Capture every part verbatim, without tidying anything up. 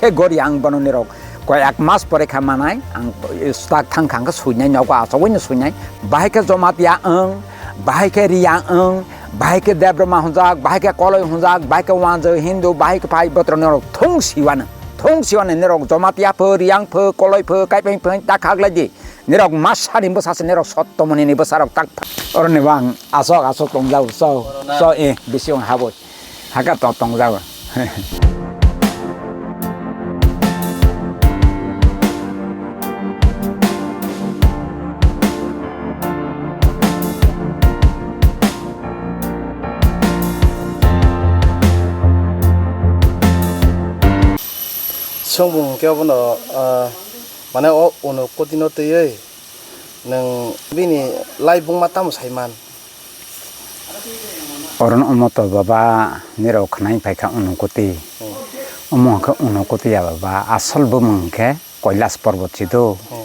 Khe gori ang bono nirok koi ek mas pore kha manai, ang start thang kha, ang khe suinai, nogo achogwi no suinai. Bahai khe Jomatia wng, bahai khe Riya wng, bahai khe Debbarma hwnjak, bahai khe Koloi hwnjak, bahai khe Wanjwi Hindu, bahai khe phai botro nirok thung siwano. Thung siwano nirok Jomatia pho, Riya pho, Koloi pho, Kaipai pho, ta khaklai di. Nirok masani bwsa se, nirok sottomoni ni bwsa rok tak pha-, oroni bo ang asok asok tongjao, so, so, eh, bisi ang haboi. Haka to tongjao. Songbo hwnkhe obono, ah, mane o Unokoti no twiwi nwng bini laibuma tamo saiman? Oro no omo to baba nirok khwnai paikha Unokoti. Hmm. Omo hwnkhe Unokoti ya baba, asol bumung hwnkhe Kailas Parbot si do. Hmm.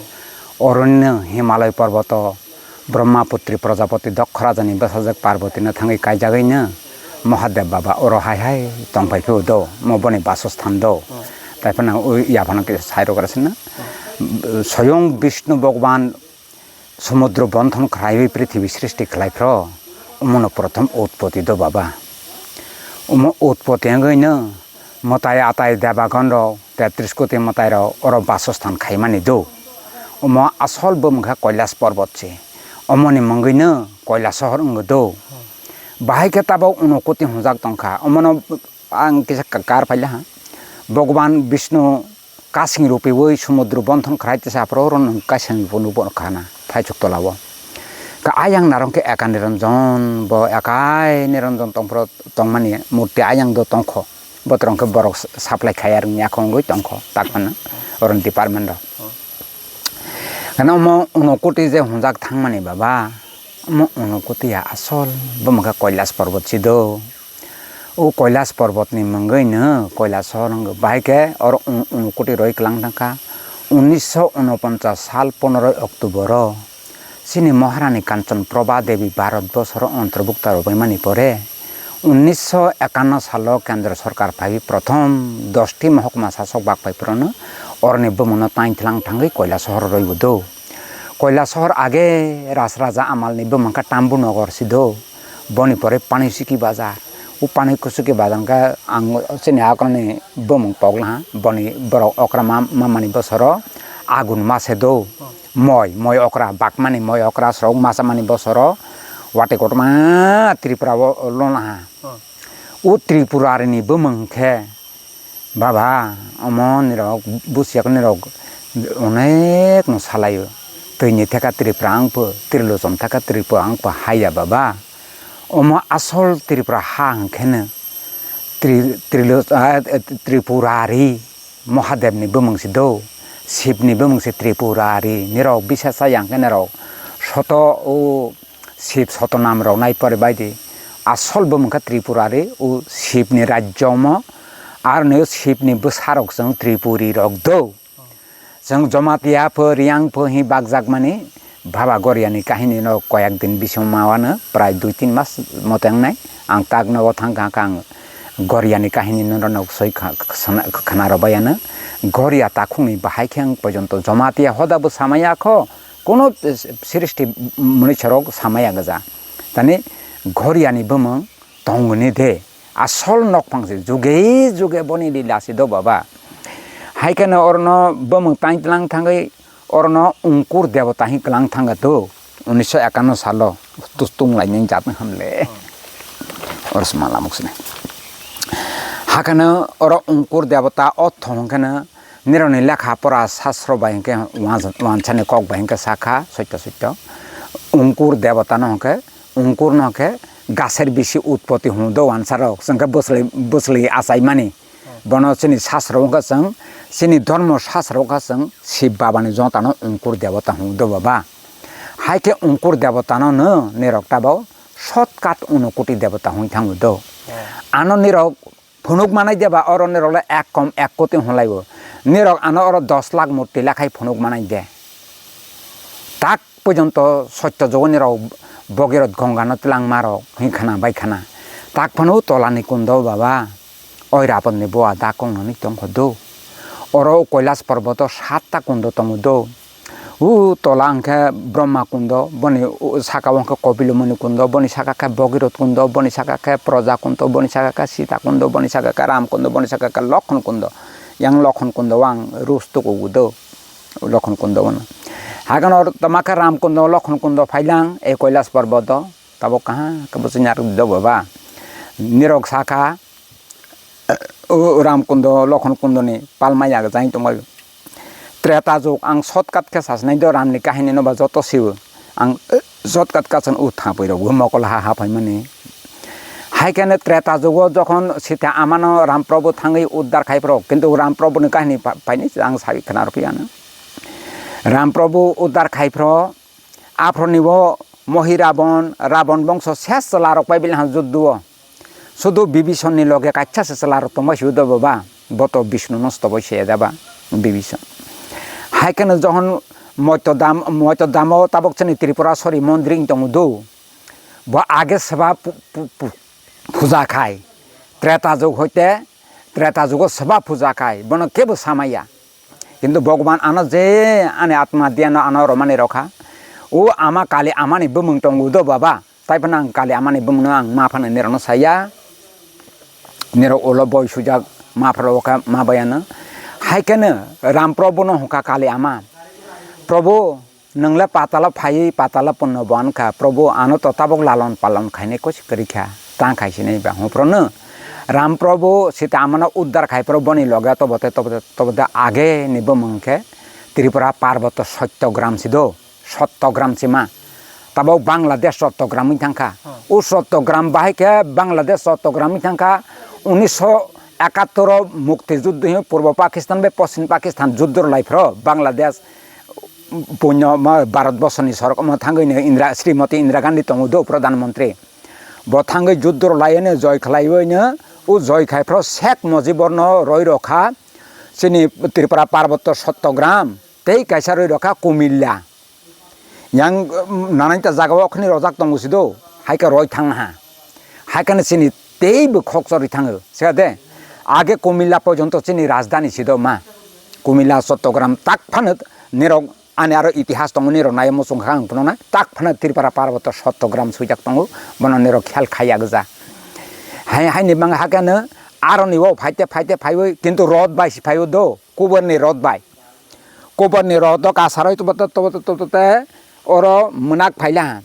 Oro no Himalay Parboto Brahmaputri Prajapati Daksh Rajani bwsajwk Parbatino thangwi kaijagwino Mahadev Baba oro hai hai tongphai phio do, mo boni basosthan do. Hmm. Tai phano o yaphano kisa sairok rwsino. Hmm. Soyong Bishnu Bhagwan Sumudro bonthon khlaiwi prithibi srishti khlai phro, omono prothom utpoti do baba. Omo utpoti wngwino mwtai atai debagon rok, tetris koti mwtai rok oro basosthan khaimani do. Omo asol bumung khe Kailas Parbot se. Omoni mungwino Kailas sohor wngwi do. Bahai khe tabok Unokoti hwnjak tongkha. Omono ang kisa ka-, kar phaila ha. Bhagwan Bishnu kasing rupiwi sumudro bonthon khlai tesa aphuru oro nwng kasing phunukbo khana phaichuk tolao. Ka ayang narong khe eka Niranjan, bo ekai Niranjan tongphuru tongmani murti ayang do tongkho. Botrong khe borok supply khai arwng ya kho wngwi tongkho tak phano oro department rok. Kana omo Unokoti je hwnjak thangmani baba, omo Unokoti ya asol, bo mokhe Kailas Parbot si do. O Kailas Parbot ni mungwi no Kailas sohor wngwi bahai khe oro Un-, Unokoti roi kwlang thangkha. Unnisho unoponchas sal ponoroi October o chini Maharani Kanchan Prabha Devi Bharat borsoro ontorbukta rwbaimani pore, unnisho ekanno salo Kendra Sorkar phaiwi prothom dosti mohokma sasok bak phaiphuru no oroni bumungno taingthlang thangwi Kailas sohor roibo do. Kailas sohor age Raj Raja amalni bumung khe Tambu Nogor si do. Boni pore Panisiki Bazar. O Panisiki Bazar hwnkhe ang chini akolni bumung pogla ha. Boni borok okra ma-, mamani bosoro agun ma se do. Moi, moi okra, bakmani moi okra srok ma chamani bosoro watwi kotorma Tripura o lona ha. O Tripura rini bumung khe Baba, omo nirok, busiyak nirok onek no salaio. Twini theka Tripura ang pho, Trilochon theka Tripura ang pho haiya baba. Omo asol Tripura ha hwnkhe no Tri-, Trilo-, ah, Tripurari Mahadev ni bumung se do, Shiv ni bumung se Tripurari. Nirok bisa cha yang khe nirok soto o Shiv sotonam rok nai pore bai di. Asol bumung khe Tripurari, o Shiv ni rajyo omo, aroni o Shiv ni bwsa rok chwng Tripuri rok do. Chwng Jomatia pho, Riang pho hi bakjak mani, Baba Goria ni kahini no koyak din bisingo ma wano, prai dui tin mas mote wngnai. Ang tak nogo thang kha, kha ang Goria ni kahini no rw nok soi kha, khna, khna rw bai ano. Goria takhuk ni bahai khe ang pojonto Jomatia hoda bo samaya kho, kono srishti mwnwi sorok samaya gwja. Tani Goria ni bumung tongoni de, asol nokphang se juge juge boni lila se do baba. Hai kheno orono bumung taing tlang thangwi orono Ungkur Debota hi klang thangkha do. Unisho ekanno salo tus tung lainai jat hamle. Oro sma lamuk sini. Hakheno oro Ungkur Debota o thong kheno nironi lekha pora sasro bai hwnkhe wan-, wansani kok bai hwnkhe sakha soito soito. Ungkur Debota no hwnkhe Ungkur no khe gaser bisi utpoti hwn do wansarok, chwng khe bwsli, bwsli achaimani. Bono chini sasro wngkha chwng, chini dhormo sasro wngkha chwng Shiv Baba ni jotano Ungkur Debota hwn do baba. Hai khe Ungkur Debota no no nirok tabok shortcut Unokoti Debota hwn thang do. Ano nirok phunuk manai de ba, oro nirok le ek kom ek koti hwnlai o. Nirok ano oro dos lakh murti lakhai phunuk manai de. Tak porjonto sotto jogoni rok Bhagirath Gongano twlangma rok hwnwi khna bai khna. Tak phano Tolani Kundo baba, oi Rabonni boa da kongnani tongkho do. Oro Kailas porboto satta kundo tongo do. O tola hwnkhe Brahma kundo, boni o saka o hwnkhe Kopilamuni kundo, boni saka khe Bhagirath kundo, boni saka khe Praja kundo, boni saka khe Sita kundo, boni saka khe Ram kundo, boni saka khe Lokhon kundo. Yang Lokhon kundo o ang rus tukugo do. Lokhon kundo o no. Haikhe no tama khe Ram kundo, Lokhon kundo phailang e Kailas porboto. Tabok kaha khe bwswk narwk do baba. Nirok saka, o Ram kundo, Lokhon kundoni palma ya jai tongbaio. Treta jug ang shortcut khe sasnai do, Ramni kahini no ba joto siwo. Ang, eh, shortcut kasan o thapui rok mokol ha ha phaimani. Haikheno Treta jugo jokhon Sita amano Ram Prabhu thangwi uddar khai phro, kintu Ram Prabhuni kahini pa-, paini ang sabi khna rw phiya no. Ram Prabhu uddar khai phro, Aphro ni bo Mohi Rabon, Rabon bongso ses chwla rok pai bini ha juddu o. Sudu Bibisonni loge kaisa se chwla rok tongbai si udo baba, bo to Bishnu no stobai se da ba Bibison. Hai kheno johon moito dam, moito damo tabok chini Tripura sori mondri wng tongo do. Bo age seba pu-, pu-, pu-, puja khai. Treta jug hoite, Treta jugo seba puja khai. Bono kebo samaya. Kintu Bhagwan ano je ani atma diano ano romani rokha. O ama Kali amani bumung tongo do baba. Tai phano ang Kali amani bumungno ang ma phano nirokno saya. Nirok ulo boi sujak ma phano rokha ma bayano. Hai kheno Ram Prabhu no hokha Kali ama. Prabhu, nwng le patalo phaiwi patalo punno bo ankha. Prabhu ano to tabok lalon palon khainai kosi kwrwi kha. Tang khai sinai ba hwnphrono Ram Prabhu Sita amano uddar khai phro boni loge tobote, tobote, tobote age ni bumung khe Tripura Parboto Sottogram si do, Sottogram sima. Tabok Bangladesh Sottogram wng thangkha. O Sottogram bahai khe Bangladesh Sottogram wng thangkha. Unisho ekattor o mukti juddho hi Purbo Pakistan bai Poschim Pakistan juddho rwlai phro Bangladesh punyo ma Bharat borsoni sorok omo thangwi no Indira, Srimoti Indira Gandhi tongo do Pradhan Mantri. Bo thangwi juddho rwlaiwi no joi khlaiwi no o joi khai phro Sheikh Mujibor no roi rokha chini Tripura Parboto Sottogram tei kaisa roi rokha Kumilla. Yang, um, nanaita jaga o khni rojak tongo sido, hai khe roi thang ha. Hai kheno chini teibo khokchorwi thango, siya de. Age Kumilla porjonto chini rajdhani sido ma. Kumilla Chattogram tak phano nirok ani aro itihas tongo nirok nai muchung kha ang phano na. Tak phano Tripura Parboto Chattogram swijak tongo, bono nirok khel khai ya gja. Hai, hai ni bang ha kheno aroni o phaite, phaite, phaiwi kintu rot bai si phaiwi do, kubuni rot bai. Kubuni rot o kasaroi tobo, tobo, tobo, tobo te oro mwnak phaila ha,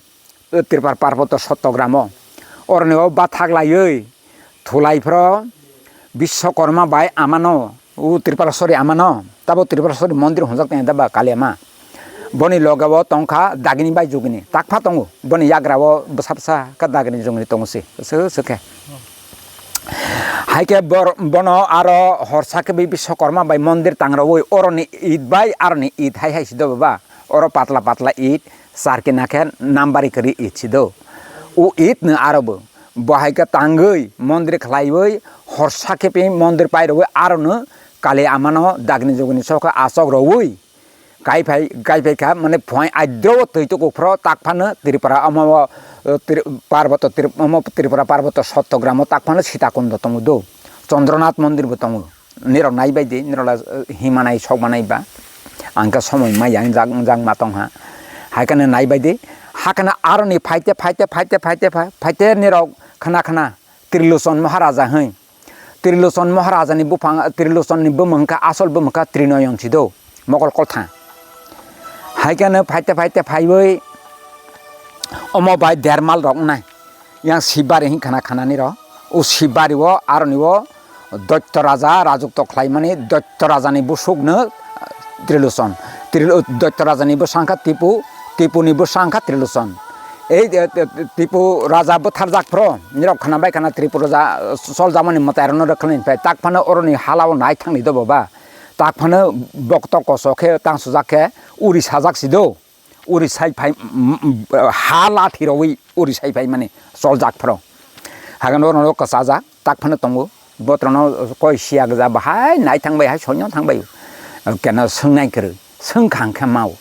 o Tripura Parboto Chattogram o. Oroni o bathak laiwi thulai phro Biswakarma bai amano, o Tripuraswari amano, tabo Tripuraswari mondir hwnjak tong da ba Kali ama. Boni loge o tongkha Dagini bai Jugini, takpha tongo. Boni yagra o bwsa bwsa khe Dagini Jugini tongo se, se, se khe. Hai khe bor-, bono aro horsa khe bi Biswakarma bai mondir tangrawi oroni it bai aroni it hai hai sido baba. Oro patla patla it, charkina khe nambari kwrwi it sido. O it no aro bo. Bo hai khe tangwi mondir khlaiwi horsa khe pi mondir pairowi aro no Kali amano Dagini Jugini sokha achok rowi. Kaiphai, kaiphai kha, mane, phuai aidro twi tuku phro, tak phano Tripura omo, o, Tri-, Parboto Tri-, omo Tripura Parboto Chattogram o tak phano Sita Kundo tongo do. Chandrnath mondir bo tongo. Nirok nai bai di, nirok la, eh, himanai sokmanai ba. Ang khe somoi ma yang jang, jang ma tong ha. Hai kheno nai bai di. Ha kheno aroni phaite, phaite, phaite, phaite, phai-, phaite nirok khna khna Trilochon Maharaja hwn. Trilochon Maharajani buphang, Trilochonni bumung kha, asol bumung kha Trinoyon sido, mokol kolthang. Hai kheno phaite phaite phaiwi omo bai dermal rok wngnai. Yang Sibari hin khana khanani rok. O Sibari o aroni o Doitto Raja rajukto khlaimani Doitto Rajani busukno Trilochon. Trilo-, Doitto Rajani bwsang kha Tipu, Tipuni bwsang kha Trilochon. Ei, e, e, Tipu raja bwtharjak phro, nirok khna bai khna Tipu raja, e, soljakmani mwtai rokno rwkhlani phai tak phano oroni halao nai thangni do baba. Tak phano bokto koso khe tang sujak khe uri sajak si do. Uri sai phai, m-, m-, ha lathi rwi uri sai phai mani soljak phro. Hagan oro no kwchajak, tak phano tongo. Botrono koi siya gja bahai nai thang bai hai soino thang bai. Keno swngnai kwrwi, swngkha hwnkhe mao.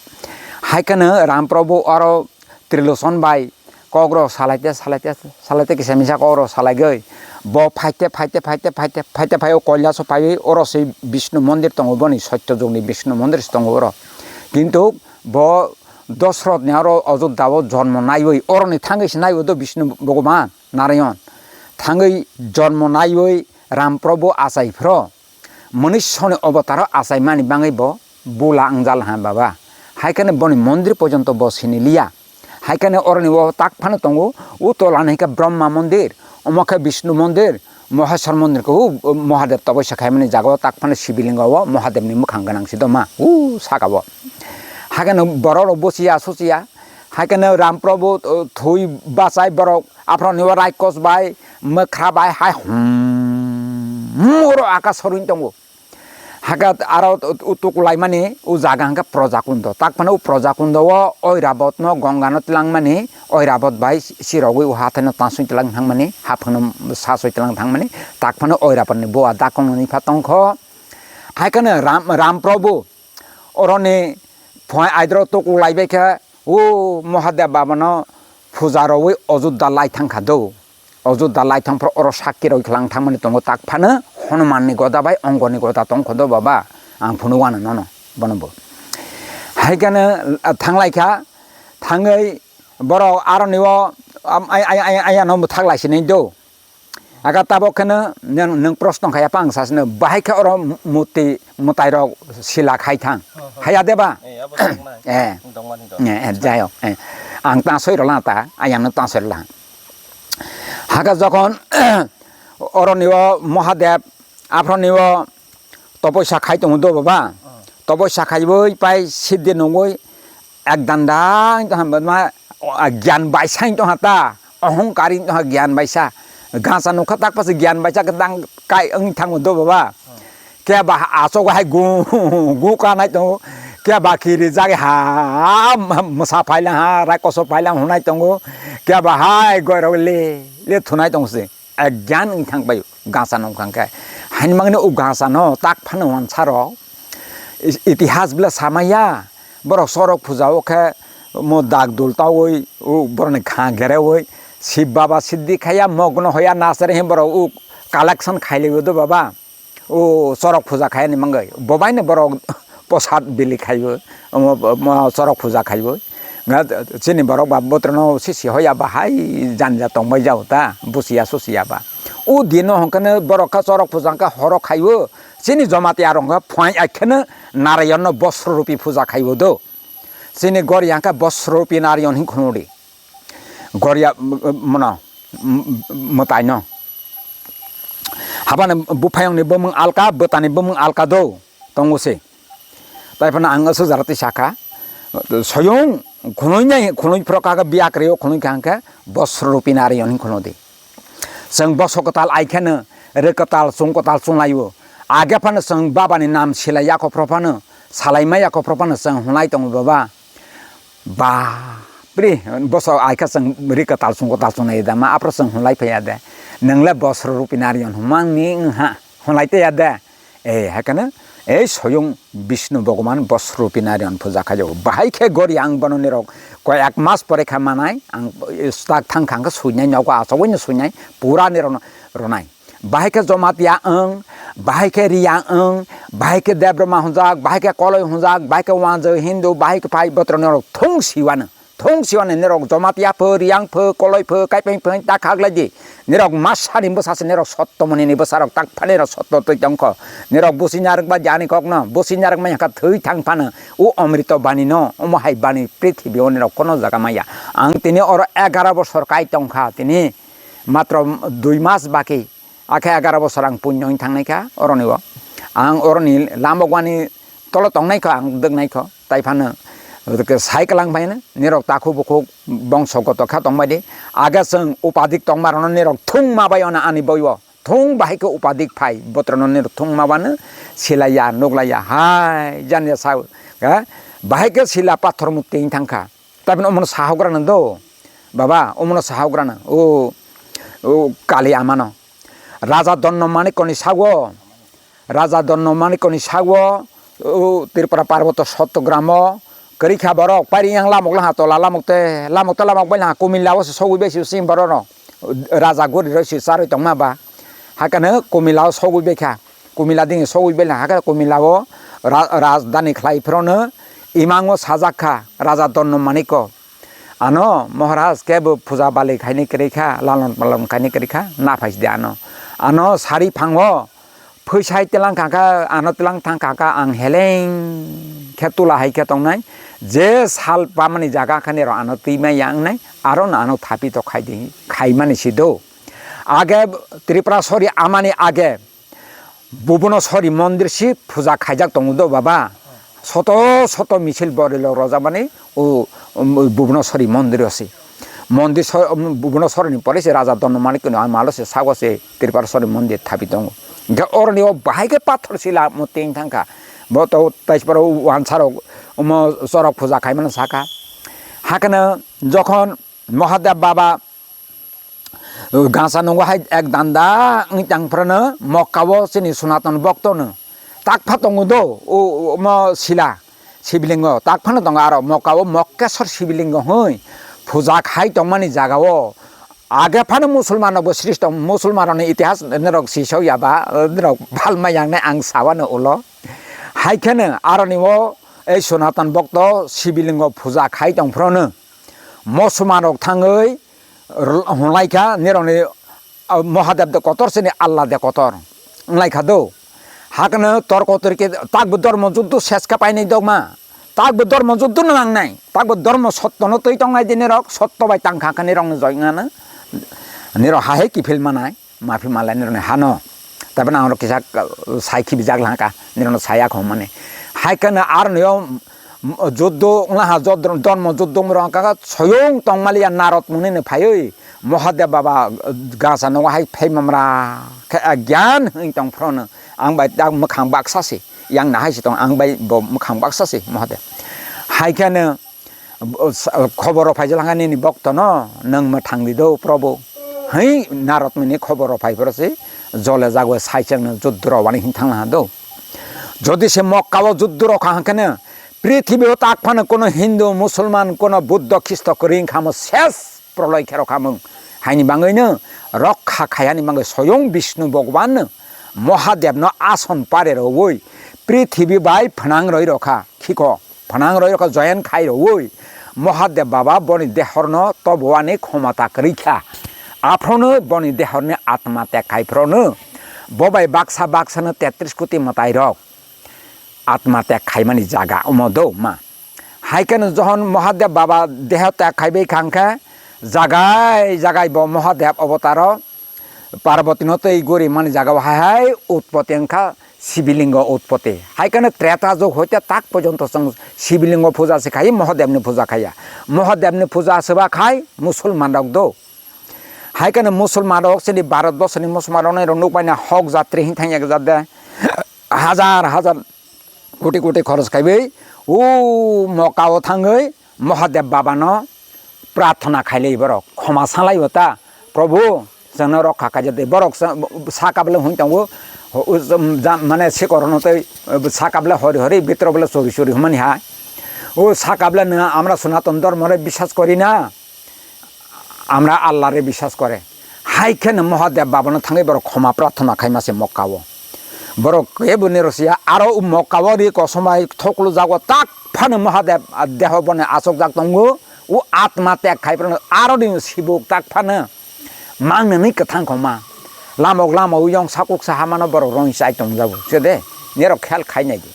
Hai kheno Ram Prabhu oro Trilochon bai kokrok salaite, salaite, salaite kisa misa kokrok salaigwi. Bo phaite, phaite, phaite, phaite, phaite phai o Kailaso phaiwi oro se Bishnu mondir tongo, boni sotto jugni Bishnu mondir se tongo oro. Kintu bo Dosrotni aro Ajodhya o jonmo naiwi oroni thangwi se naiwi do Bishnu Bhogoban Narayon. Thangwi jonmo naiwi Ram Prabhu achai phro. Manushoni obotar o achaimani bagwi bo bula wngjal ha baba. Haikheno boni mondir porjonto bo siniliya. Haikheno oroni o tak phano tongo, o tola ni khe Brahma mondir, omo khe Bishnu mondir, Maheshwar mondir khe o Mahadev toboisa khaimani jaga o tak phano Sibilingo o Mahadevni mwkhang gwnang si doma, o saka o. Haikheno borok rok bosiya suchiya, haikheno Ram Prabhu, o, thwi bachai borok, aphano ni o Raikos bai, mwkhra bai hai hum, oro aka sorwi tongo. Haka aro utuk laimani o jaga hwnkhe Projakundo. Tak phano o Projakundo o Oirabot no Ganga no twlangmani, Oirabot bai sirogwi o hathai no tanswi twlang thangmani, haphang no sasoi twlang thangmani, tak phano Oirabot ni boa dakong ni pha tongkho. Haikheno Ram, Ram Prabhu oroni phai aidro tuku laibai khe o Mahadev Baba no puja rogwi Ajodhya lai thangkha do. Ajodhya lai thang phro oro sakki rok khwlang thangmani tongo tak phano Hanuman ni goda bai Ongoni goda tongkho do baba, ang phunuk ano nono bono bo. Haikheno, ah, thanglai kha, thangwi borok aroni o, am, ai, ai, ai, ai, ano bwthak lai sinai do. Aga tabok kheno nwng, nwng proshno kha ya pang sasino bahai khe oro muti mwtai rok sila khai thang. Oh, oh. Haya de ba? Eh, abo tongmani. Eh. Tongmani to. Eh, eh, jai ho. Eh. Ang ta soi rwla ta, ayang no ta soi rwla. Haka jokhon oroni o Mahadev, aphroni o topoisa khai tongo do baba. Oh. Topoisa khaiwi pai siddhi nungwi ek danda wng tong ha, ma, gyan baisa wng tong ha ta, ohongkar wng tong ha gyan baisa. Gasa nukha tak pasi gyan baisa kwdang kai wng thango do baba. Oh. Khe ba asok hai gu, gu kanai tongo. Khe ba kiri jagi ha, mwsa phailang ha, raikoso phailang hunai tongo. Khe ba hai goirok le, le thunai tong se. Egyan wng thang bai gasa nung thang khe. Haini mangni o gasa no tak phano wansa rok. Is-, itihas bwla samaya. Borok sorok puja o khe mo dak dul tawi o borokni kha gerewi. Sib baba siddhi khaya mogno hoya nasare hin borok o collection khailaiwi do baba. O sorok puja khaini mangwi. Bobaino borok posad bili khaibo, omo, omo sorok puja khaibo. Nga chini borok ba botrono sisi hoya ba hai janja tongbai jao ta, busiya susiya ba. O dino hongkheno borok kha sorok puja hongkha horo khaibo. Chini Jamatia rok hongkha phai aikheno Narayon no bosro rupi puja khaibo do. Chini gori hongkha bosro rupi Narayon hin khunudi. Goria, m-, m-, mono, m-, m-, mwtai no. Habani buphayong ni bumung alka, bwtani bumung alka do, tongo se. Tai phano ang aswk jara twi sakha, soyung khunui nai, khunui phro kha khe biyak reo khunui kha hwnkhe bosro rupi nari yon hin khunu di. Chwng boso kwtal ai kheno, rw kwtal, chwng kwtal chwng lai o. Age phano chwng baba ni nam silai ya kho phro phano, salai ma ya kho phro phano chwng hwnlai tongo baba. Bapre, boso ai kha chwng rw kwtal chwng kwtal chwng nai da ma, aphro chwng hwnlai phai ya de. Nwng le bosro rupi nari yon hwnmang ni wng ha, hwnlai te ya de. E, hai kheno, ei soyung Bishnu Bhagwan bosro rupi nari yon puja khai jago. Bahai khe gori ang bono nirok koyak mas pore kha manai, ang start thang khang khe suinai, nogo achogwi no suinai, pura nirok no ronai. Bahai khe Jomatia wng, bahai khe Riya wng, bahai khe Debroma hwnjak, bahai khe Koloi hwnjak, bahai khe Wanjwi Hindu, bahai khe phai botrok norok thung siwano. Thung siwano norok Jomatia pho, Riyang pho, Koloi pho, Kaipeng pho, ta khaklai di. Norok masani bwsa se norok sotto moni ni bwsa rok tak phani rok sotto twi tong kho. Norok busi narwk ba jani kok no, busi narwk mai kha thwi thang phano. O omrito bani no, omo hai bani prithibi o norok kono jaga maya. Ang tini oro egaro bosor kai tong kha tini. Matro dui mas baki, akhe egaro bosor ang punyo wng thangnai kha oroni o. Ang oroni lama gwani tolo tongnai kho, ang dwknai kho, tai phano cycle ang phaino, nirok takhuk bukhuk bongso goto kha tongbai di. Age chwng upadik tongma rokno nirok thung ma bai ono ani boi o. Thung bahai khe upadik phai, botrono nirok thung ma bano silaiya, nuklaiya, hai jani sa, ha? Bahai khe sila pathor mukti wng thang kha. Tabini omono sahokrano do, baba, omono sahokrano, o, o kali amano. Raja Donno Manikoni sago, Raja Donno Manikoni sago, o Tripura Parboto Sottogram o, kwrwi kha borok, pairi yang lamok laha tola lamok te, lamok te lamok bai laha kumila o se sogwi bai se sing borok no. Raja gori roi se charwi tongma ba. Hakhe no kumila o sogwi bai kha. Kumila dini sogwi bai laha, hakhe kumila o ra-, rajdhani khlai phrono imang o sajak kha Raja Donno Maniko. Ano Maharaj kebo puja bali khaini kwrwi kha, lalon palon khaini kwrwi kha, naphai de ano. Ano sari phango phwisai tilang kha kha, ano tilang thang kha kha, ang heleng khe tula hai khe tongnai. Je sal pamani jaga khe nero ano twi mai ya wngnai, aro no ano thapi to khai di, khai mani si do. Age Tripura sori amani age Bhubaneswari mondir si puja khaijak tongo do baba. Soto soto misil borilok rojakmani o, um, Bhubaneswari mondir o si. Mondir so-, um, Bhubaneswari ni pore se Raja Donno Manik no ang malo se sago se Tripura sori mondir thabi tongo. Hingke oroni o bahai ke pathor sila mo ting thangkha. Bo to taisboro wansarok omo sorok puja khaimano saka. Hakeno jokhon Mahadev Baba Gasa nungo hai ek danda wng tang phrono Mokka o chini Sonaton bokto no tak pha tongo do, o, o, omo sila sibilingo tak phano tongo aro Mokka o Mokkeswar sibilingo hoi puja khai tongmani jaga o. Age phano Musulman rok bo srishto, Musulman rok ni itihas norok sisok ya ba, norok balma yang nai ang sawano ulo. Hai kheno aroni o ei Sonaton bokto sibilingo puja khai tong phrono Musulman rok thangwi rw-, hwnlai kha, nirokni, ah, Mahadev de kotor, sini Allah de kotor wnglaikha do. Hakeno torko torki takbo dormo juddo ses khe painai dogma. Takbo dormo juddo no nangnai. Takbo dormo sotto no twi tongnai de nirok, sotto bai tangkha khe nirokno joingnano. Nirok hahe kiphil manai. Maphi malai nirokni hano. Tabeno ang rok kisa, uh, sai khibi jak langka, nirokno saya kho mani. Hai kheno aroni o, um, juddo wnglaha, jodro-, dormo juddo wngmorok wngkha khe soyong tongmaliya Narod muni no phaiwi Mahadev Baba, uh, gasa nogo hai phai mamra khe, uh, gyan hwnwi tong phrono. Ang bai tak mwkhang baksa se, yang nahai se tong, ang bai bo mwkhang baksa se Mahadev. Hai kheno, Khobor rok phaijak langkha nini bokto no, nwng mwthang di do Probo. Hei, Narod mini khobor rok phai phoro se, jole jagoi saicheng no juddu rok wani hin thang laha do. Jodi se Mokka o juddu rok kha hwnkhe no, prithibi o tak phano kono Hindu, Musulman, kono Buddho, Khristo kwrwi wngkha mo ses proloi khe rok khamung. Haini bangwi no rokha khayani bangwi soyong Bishnu Bhagwan no Mahadev no ason pare rwui prithibi bai phnang roi rokha. Khiko phnang roi rokha join khai rwui Mahadev Baba boni dehorno toboani khomota kwrwi kha. Aphrono boni dehorni atma tek khai phrono bo bai baksa baksano tetris koti mwtai rok atma tek khaimani jaga omo do ma. Hai kheno johon Mahadev Baba deho tek khaibai kha hwnkhe jagai jagai bo Mahadev obotaro Parbatino tei gori mani jaga o hai hai utpoti wngkha Sibilingo utpoti. Hai kheno Treta jug hoite tak porjonto chwng Sibilingo puja se khai, Mohadevni puja khaiya. Mohadevni puja se ba khai Musulman rok do. Hai kheno Musulman rok chini Bharat borsoni Musulman rok nai rok nukmani hok jatri hin thang ek jat de. Hajar hajar koti koti khoros khaiwi o Mokka o thangwi Mahadev Baba no prarthana khailai borok, khoma salai o ta, "Prabhu, chwngno rokha khaijak di." Borok sa, saka bwle hwn tongo, o, ja, mane sikorono tei saka bwle hori hori, bitro bwle chori chori hwnmani hai. O saka bwle, "Nwng amra Sanatan Dharma re biswas kori na, amra Allah re biswas kore." Hai kheno Mahadev Baba no thangwi borok khoma prarthana khaima se Mokka o. Borok kebo ni rwsiya, aro o Mokka o ri kosom bai thoklu jago tak phano Mahadev, ah, deho boni achukjak tongo, o atma tek khai phano aro ni sibuk tak phano mangnani kwthang khoma. Lamok lama o yong sakuk saha mano borok rong chai tongjago, se de, nerok khel khai nai di.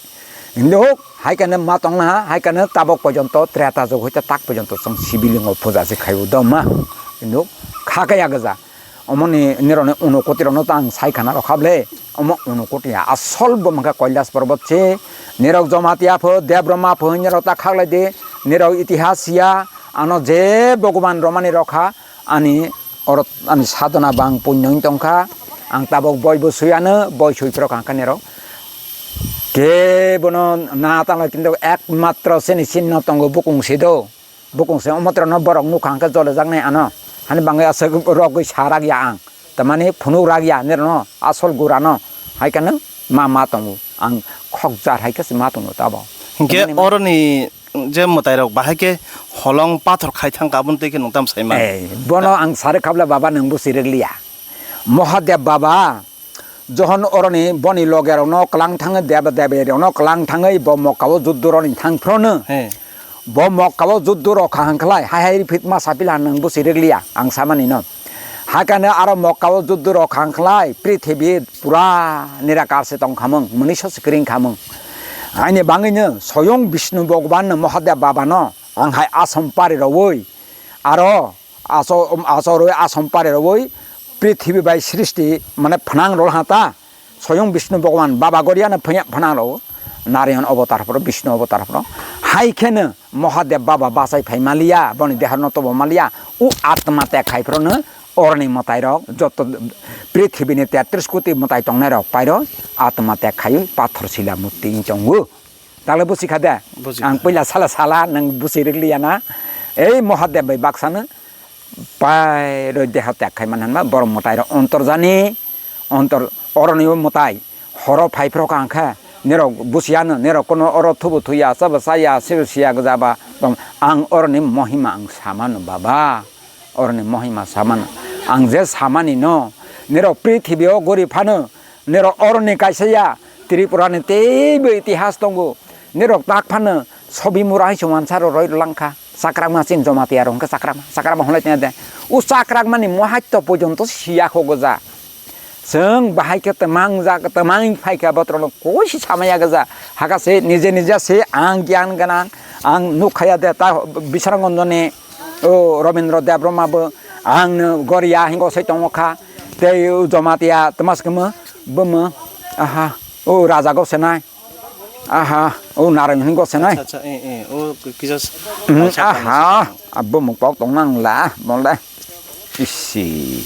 Hindu hai kane ma tong na, hai kane tabok porjonto Treta jug hoite tak porjonto chwng Sibilingo puja se khai o doma. Hindu kha kaya gja. Omoni nirokni unokoti rokno ta ang sai khana rokha ble. Omo unokoti ya asol bo mangkha Kailas Parbot se. Nirok Jamatia pho, Debroma pho, nirok ta khaklai di. Nirok itihas ya, ano je Bhogoban romani rokha, ani oro ani sadhana bang punyo wng tongkha. Ang tabok boi bo sui ano, boi sui phro kha khe nirok. Kebono na tangla kintu ekmatro sini sinno tongo bukung si do. Bukung se omotrano borok nukha hwnkhe jole jaknai ano. Hani bangwi aswk rogwi sa rak ya ang. Tamani phunuk rak ya nirano asol gurano. Hai khe nwng ma ma tongo. Ang khokjar hai khe se ma tongo tabo. Hinkhe tamani oroni je mwtai rok bahai khe holong pathor khai thang ka, aboni twi khe nwng tam sai man. Eh, bono ang sari khabla baba nwng busi rwgliya. Mahadev baba, johon oroni boni loge rokno klang thangwi deba debi rokno klang thangwi bo mokka o juddu roni thang phrono. He. Bo mokka o juddu rok kha hang khlai, hai hai phit ma sapila nwng busi rwgliya, ang samani no. Hakhe aro mokka o juddu rok kha hang khlai, prithibi pura nirakar se tong khamung, mwnwi so se kring khamung. Aini bangwino soyong Bishnu Bhagwan no Mahadev baba no ang hai asom pari rowoi, aro aso-, asorwi asom pari rowoi prithibi bai srishti mane phnang rol hata. Soyong Bishnu Bhagwan baba goriano phwnya phanang rw, Narayan avatar phro, Bishnu avatar phro. Hai kheno Mahadev baba bachai phai maliya, boni dehar no tobo maliya, u atma tek khai phrono oroni mwtai rok, joto prithibini tetris koti mwtai tongnai rok pairo atma tek khai pathor sila murti wng tongo. Tale busi kha de? Busi kha. Ang puila sala sala nang busi rwgliya na. Ei Mahadev bai baksano pai roi deha tek khai man hanma borok mwtai rok ontor jani, ontor oroni o mwtai horo phai phro kha ang khe nirok busiya no, nirok kono oro thubu thuya, chaba chaya, sibu siya gwja ba tong, ang oroni mohima ang samano baba, oroni mohima samano. Ang je samani no nirok prithibi o gori phano, nirok oroni kaisa ya, Tripura ni teibo itihas tongo, nirok tak phano sobi mura hai se wansa ro roi lang kha. Chakrakma chini Jamatia rok hwnkhe chakrakma, chakrakma hwnlai tongya de. O chakrakmani mohaitto porjonto siya kho goja. Chwng bahai khe twmang jak, twmang phai kha botrok no koi si samaya goja. Hakha se nije nije se ang gyan gwnang, ang nuk khaya de ta Bisramganjoni o Robindra Debbarma bo ang no goriya hingo sai tongo kha. Tei o Jamatia twma se kwma bo mo aha o raja go senai. Aha, o Narayan hwnwi gose nai. Acha, acha, eh, eh, o kisa s-, Hmm, acha, aha, acha. Abo mung pok tong nang la, bol da. Isi,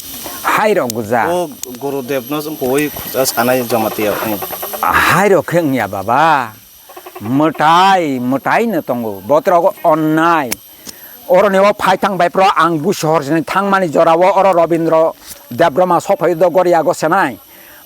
hai rok gwja. O Gurudev no koi khuja sanai Jamatia, eh. Hai rok khe wngya baba. Mwtai, mwtai no tongo. Botrok onnai. Oroni o phai thang bai phro ang busi hor sini thangmani jora o oro Robindra Debbarma sok phai do goriya go senai.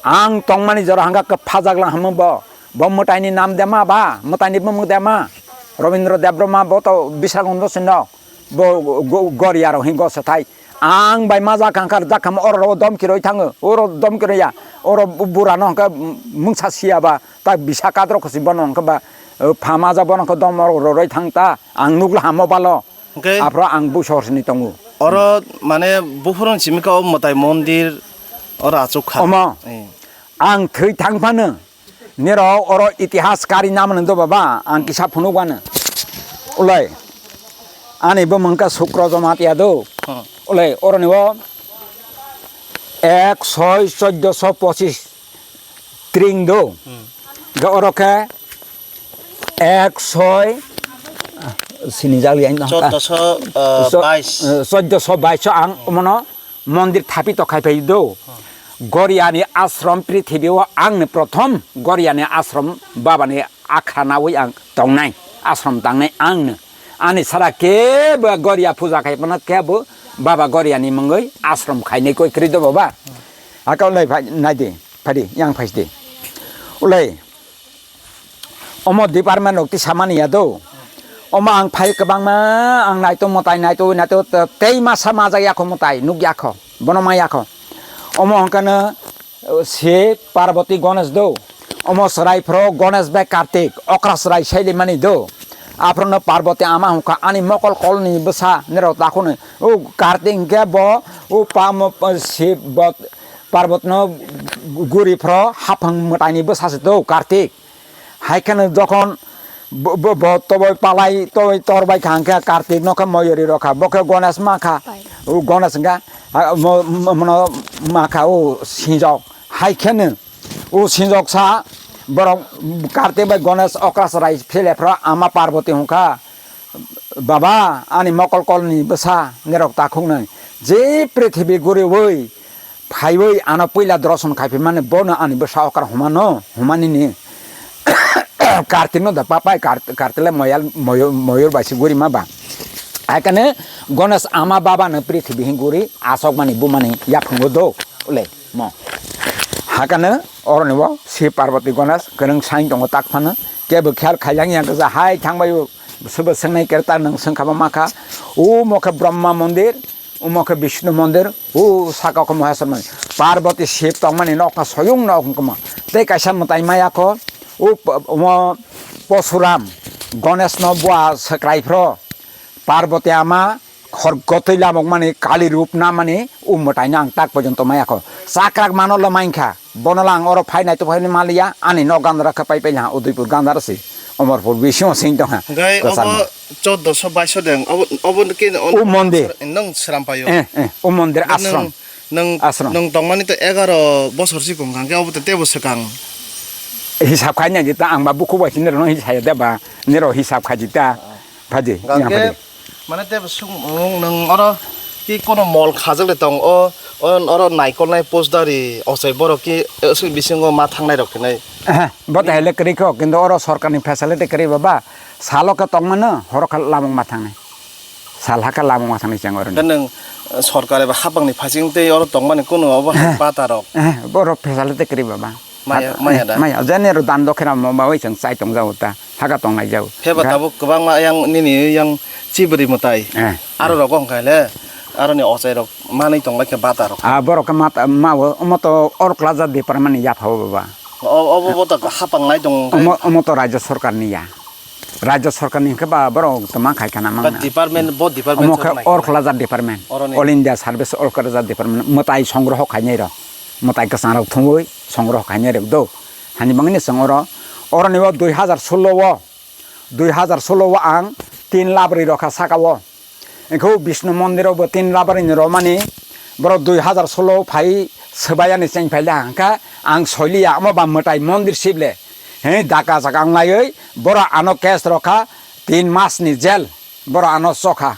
Ang tongmani jora hangka kwpha jak lang hamo bo. Bo mwtaini nam dema ba, mwtaini bumung dema. Robindra Debbarma bo to Bisramganj sino. Bo go-, goriya rok hin go se thai. Ang bai ma jak hangkar jak ham oro ro dom kiroi thango. Oro dom kiroi ya. Oro bu-, bura no hangka mungsa siya ba. Ta bisa kadro khasi bono hangka ba, eh, pha ma jak bono hangka dom oro roi thang ta. Ang nukla hamo balo. Hwnkhe aphro ang busi hor sini tongo. Oro mane buphuru simi kha o mwtai mondir oro achuk kha. Omo. Eh. Ang thwi thang phano nirok oro itihas kari namani do baba, ang kisa phunuk bano. Ulai. Ani bo mangka Sukro Jamatia do. Hmm. Ulai, oroni o ek soi choddo so pochis. Tring do. Hmm. Ga oro khe ek soi, ah, sini jali ang. Choddo so, eh, so, bais. Eh, choddo so bais so ang mono mondir thapi to khai phai do. Hmm. Goriani ashram prithibi o ang ni prothom Goriani ashram baba ni akhra nawi ang tongnai, ashram tangnai ang no. Ani sara kebo Goria puja khai phano kebo baba Goriani mungwi ashram khainai koi kwrwi do baba. Hakhe ulai phai nai di, phai di, yang phai di. Ulai, omo department rok ti samani ya do. Omo ang phai kwbangma, ang naito mwtai, naito, naito, tei masa majak ya kho mwtai, nuk ya kho, bono ma ya kho. Omo hwnkhe no, Shiv, Parvati, Ganesh do. Omo chwrai phro Ganesh bai Kartik, okra chwrai sailimani do. Aphrono Parvati ama hwnkha ani mokol kolni bwsa nirok takhunwi. O Kartik hwnkhe bo, o pamo, Shiv bo, Parvati no guri phro haphang mwtaini bwsa se do Kartik. Hai kheno jokhon bo, bo, bo toboi palai, toboi tor bai kha hwnkhe Kartik no khe moyori rokha, bo khe Ganesh ma kha. Pai. O Ganesh hwnkha, ha, mo, mo, mono ma kha o sinjok. Hai kheno o sinjok sa borok Kartik bai Ganesh okra chwrai phile phro ama Parvati hwnkha, Baba, ani mokol kolni bwsa nirok takhuknwi je prithibi guriwi phaiwi ano puila dorson khaiphi mani bono ani bwsa okra humano, humani ni. Kartik no da papai, Kart-, Kartik le moyal, moyo-, moyor bai se guri ma ba. Haikane Ganesh ama baba no prithibi hin guri asok mani bumani yaphungo do le mo. Hakane oroni bo Shiv Parvati Ganesh kwrwng sain tongo tak phano kebo khel khaijak ya kisa hai thangbai o Sobo swngnai khe ta nwng swngkha bo makha. Omo khe Brahma mondir, omo khe Vishnu mondir, o saka khe Maheshwar mondir. Parvati Shiv tongmani nokno soyung no koma. Tei kaisa mwtai maya kho, o p-, omo Posuram, Ganesh no bua swkrai phro, Parvati ama, khorgotwi lamok mani kali rup na mani o mwtai no ang tak pojonto maya kho. Chakrak mano lo mankha. Bono lang oro phai nai to phai maliya, ani nok gandara khe pai pai ha, Udaipur gandara si, Omorpur bisingo sing tong ha. Gai kwchangma. Obo choddoso baiso deng, obo, obo ke on-, O mondir. Nong sram payo. Eh, eh, o mondir Nong, ashram. Nong, Ashram. Nong tongmani to egaro bosor si kong kang ke, obo to tebo swkang. Hisab khai na jita, ang ba buku bai sini rong hisab ya ba, nero hisab khai jita. Phaji, Gangke, yang phaji. Mane tebo sung, nong oro ki kono mol khajak le tong o, o oro naikol nai post dari ochai borok ki, eh, sung bisingo ma thangnai rok khenai. Aha, bo ta hele kwrwi kho, kintu oro sorkar ni facility kwrwi baba, salo khe tongmano, horo khe lamung ma thangnai. Sal hakhe lamung ma thangnai chang oro. Khe nwng, eh, sorkar eba hapang ni phasing tei oro tongmani kono obo hai bata rok. Eh, borok facility kwrwi baba. Maya, maya da? Maya, jani ro dan dokhera mo bawi chwng chai tong jago ta, haka tong lai jago. Pheba tabuk kwbangma yang nini yang chibri mwtai. Eh. Aro rogo hwnkha le, aroni ochai rok manwi tong lai khe bata rok. Ah, borok khe mat-, ma o, omo to All Class Department ni yapha o baba. O, obo bo to hapang nai tong. Omo, omo to Rajya Sarkar ni ya. Rajya Sarkar ni hwnkhe ba borok tongma khai khana But mangna. Department, bo department Omo khe sok nai All khana. Class Department. Oroni. All India Service All Class Department. Mwtai songroho khainai rok. Mwtai kwchang rok thumwi songroho khainai rok do. Hani bangni chwng oro, oroni o dui hazar solo o, dui hazar solo o ang tin labri rokha saka o. Engkho Bishnu mondir o bo tin labri ni romani, borok dui hazar solo phai swbai ani cheng phai le hangkha, ang soiliya, omo ba mwtai mondir sible. He, daka saka ang laiwi, borok ano case rokha, tin mas ni jail, borok ano chokha.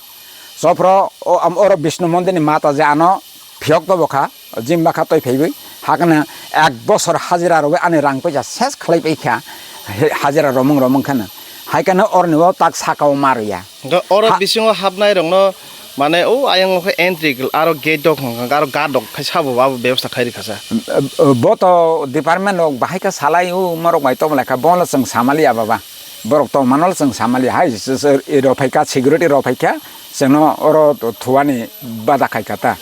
Chophro, o, am, oro Bishnu mondir ni mata je ano phiyok to bokha, jim bakha toi phaiwi, hakna ek bosor hajira rwi ani rang paisa ses khlai paikha, he, hajira romung romung khana. Hai khana orni o tak saka o maruya. Ga-, oro Ha- bisingo hapnai rokno, mane, o ayang o khe entry gl-, aro gate rok hwnkha, aro guard rok khai sabo, abo bebostha khai rikha sa. Bo to department rok bahai khe salai o, morok bai tongma lai kha, bono chwng samaliya baba. Borok tongmano chwng samaliya hai, s-, s-, rok phai kha, security rok phai kha, chwngno oro thuani bada khai kha ta.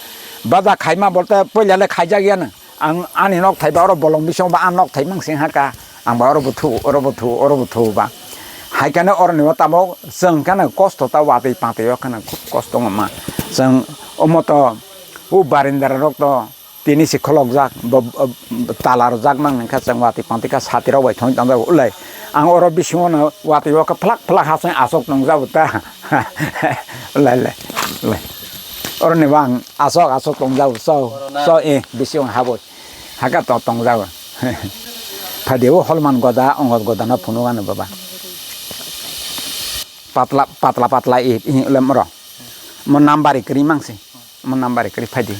Bada khaima bolte puila le khaijak yano. Ang ani nok thai ba oro bolong bisingo ba ang nok thai mang sing ha ka. Ang ba oro buthu, oro buthu, oro buthu ba. Hai khe no oroni o tamo chwng khe no kosto ta watwi patwi o khe no khub kosto wngma. Chwng omo to o barindara rok to tini si kholok jak, bo, bo, tala rwjak mang nang khe chwng watwi patwi khe sati rok bai thangwi tong jak ulai. Ang oro bisingo no watwi o khe phlak phlak ha chwng aswk nung jak ta. Ulai, ulai, ulai. Oroni bo ang aswk, aswk tong jak so, Oro na? So, eh, bisingo haboi. Haka to tong jago. Phadi o holman goda, ongot goda no phunuk ano baba. Patla, patla, patla i, i lem ro. Mo nambari kri mangsi. Mo nambari kri phadi.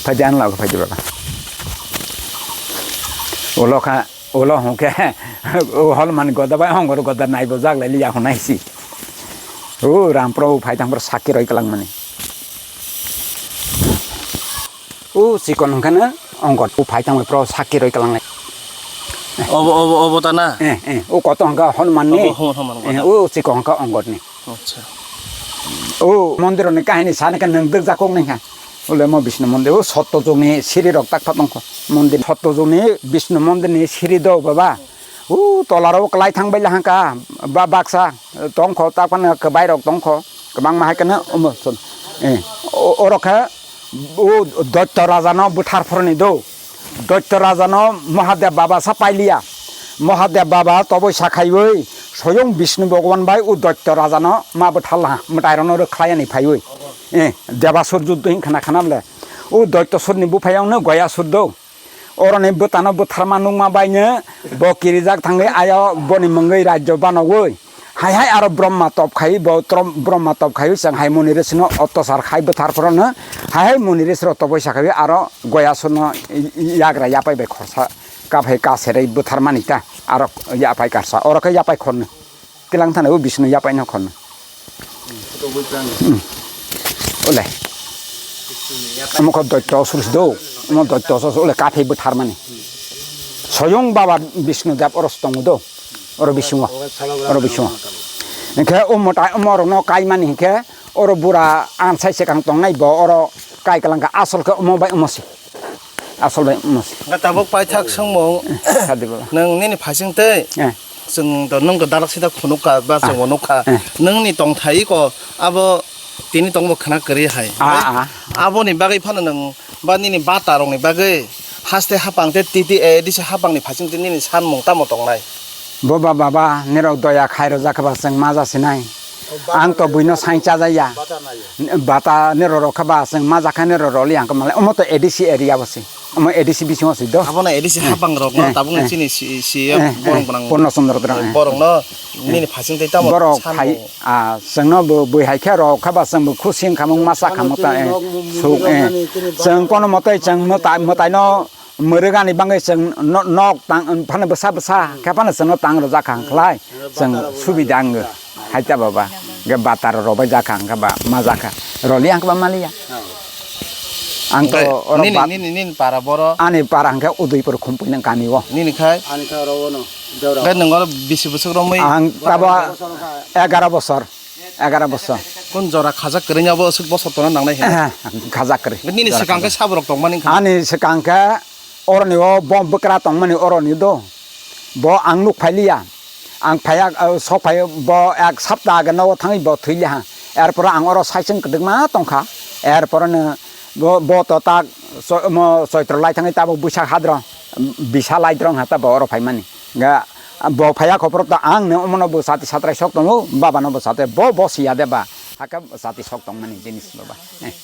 Phadi an lago phadi baba. Ulo kha, ulo hon khe, o holman goda bai ongot goda nai bo jak lai liya hunai si. O ram pro phai tang pro sakki roi kalang mani. O chikon hwnkhe no ongot o phai tangwi pro sakki roi kalangnai. Obo, obo, obo ta na? Eh, eh, o koto hwnkha Hanuman ni. Obo Hanuman, Hanuman Eh, koto. O chikon hwnkha ongot ni. Acha. O mondir ni kahini sana khe nwng dwk jakok nai kha. Ule mo Bishnu mondir, o sotto jugni siri rok tak pha tongkho. Mondir sotto jugni Bishnu mondir ni siri do baba. O tola rok kwlai thang bai lahangka, ba baksa tongkho, tak phano kwbai rok tongkho, kwbangma hai kheno omo, eh, o, oro khe O Doitto Raja no bwthar phoroni do. Doitto Raja no Mahadev Baba sa pailiya. Mahadev Baba toboi sa khaiwi Soyong Bishnu Bhagwan bai o Doitto Raja no ma bwthar laha, mwtai rok no rwkhlai ani phaiwi. Eh, Debasur juddho hin khna khna bole. O Doitto sur ni buphayang no Goyasur do. Oroni bwtano bwtharma nukma baino bo kirijak thangwi ayo boni mungwi rajyo banogwi. Hai hai aro Brahma top khai bo trom-, Brahma top khai chwng hai muni risino ottosar khai bwthar phorono hai hai muni risiro toboi sakhaiwi aro Goyasur no yagra yapai bai khorsa kaphai kaserwi bwtharmani ta aro yapai karsa oro khe yapai khorno. Kilang thana o Bishnu yapai no khorno. Hmm. Ole. Omo kho doitto sur do. Omo doitto sur ole kaphai bwtharmani. Soyong Baba Bishnu Dev oro tongo do. Oro bisingo. Oro bisingo. Hinkhe o mwtai omo rokno kaimani hinkhe oro bura ansai swkang tongnai bo oro kai kwlangkha asol khe omo bai omo se. Asol bai omo se. Nga tabuk paithak swngmung. Sadi baba. Nwng nini phaising tei Eh. Chwng to nwng to dalak sida khunukha ba chwng Ah. bo nukha. Eh. Nwngni tongthai ko abo tini tongbo khna kwrwi hai. Ah, ah. Aboni bagwi phano nwng ba nini bata rokni bagwi haste hapang tei titi A D C hapangni phaising tei nini sanmung tamo tongnai? Bo ba baba, nirok doya khai rwjak khe ba chwng ma ja sinai. Ang to buino saing cha ja ya. Bata nirok rok khe ba chwng ma ja khe nirok roli ang khe malai. Omo to A D C area bo se. Omo A D C bisingo se do. Abono A D C Eh, hapang rokno eh, tabukni eh. Chini si, si Eh, borok eh, gwnang Purno Chandra Trang, eh. Borokno nini phaising tei tamo Borok sanmung. Phai, ah, chwngno bo bui hai khe rok khe ba chwng bo khusi wng khamung masa khamung ta, eh, suk, eh. Chwng kono motai chwng mwtai, mwtaino mwrwgani bagwi chwng no-, nok tang, phano bwsa bwsa khe phano chwngno tang rwjak kha hwnkhlai chwng subida wngo. Hai ta baba, hwnkhe bata rok robai jak kha hwnkhe ba ma jak kha. Roli ang khe ba maliya. Ang to Hwnkhe oro nini, bat-, nini, nini para boro? Ani para hwnkhe Udaipur Khumpui nang kami o. Nini khai? Ani khe oro ono, Jaura. Hwnkhe nwng oro bisi bwswk romwi? Ang tabo egaro bosor. Egaro bosor. Kun jora khajak kwrwngya bo aswk bosor tongna nangnai hino? Khajak kwrwi. Nini swkang khe saborok tongmani wngkha? Ani swkang khe oroni o bom bwkra tongmani oroni do. Bo ang nuk phailiya. Ang phaiya, uh, sok phai bo ek sapta age nogo thangwi bo thwiliya ha. Erpore ang oro saichung kwdwkma tongkha. Erpore no bo, bo to tak so-, mo soitro lai thangwi tabuk bwsak hadro, bisa lai drong ha ta bo oro phaimani. Ga bo phaiya khopro to ang no omono bo sati satrai sok tongo, baba no bo sati bo, bo siya de ba. Hakhe sati sok tongmani jinis baba. Eh.